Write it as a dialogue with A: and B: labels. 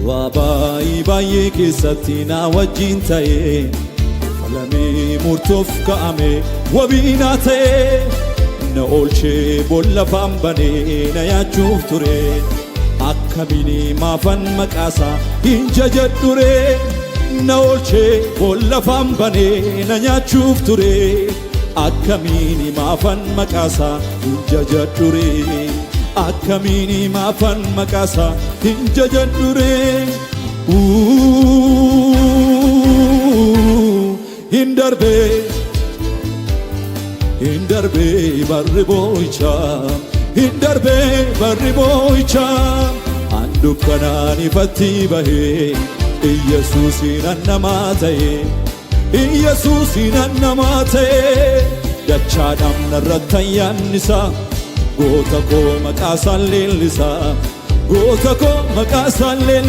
A: Bu'aa baay'ee baay'ee keessatti na wajjin ta'ee, falamee murtoof ka'ame wabii naa ta'ee, na oolchee boolla afaan banee na nyaachuuf ture. Akkamiin maafan maqaasaa hin jajadhure? Na oolchee boolla afaan banee na nyaachuuf ture. Akkamiin maafan maqaasaa hin jajadhure? Akkamiin maafan maqaasaa hin jajadhure? Hin darbee, hin darbee barri boo'ichaa, hin darbee barri boo'ichaa. An dukkanaan ifatti bahee, Iyyasuusiin an namaa ta'e, Iyyasuusiin an namaa ta'e. Dachaadhaan narratti ayyaannisaa, goota koo maqaa isaan leellisaa, goota koo maqaa isaan leellisaa.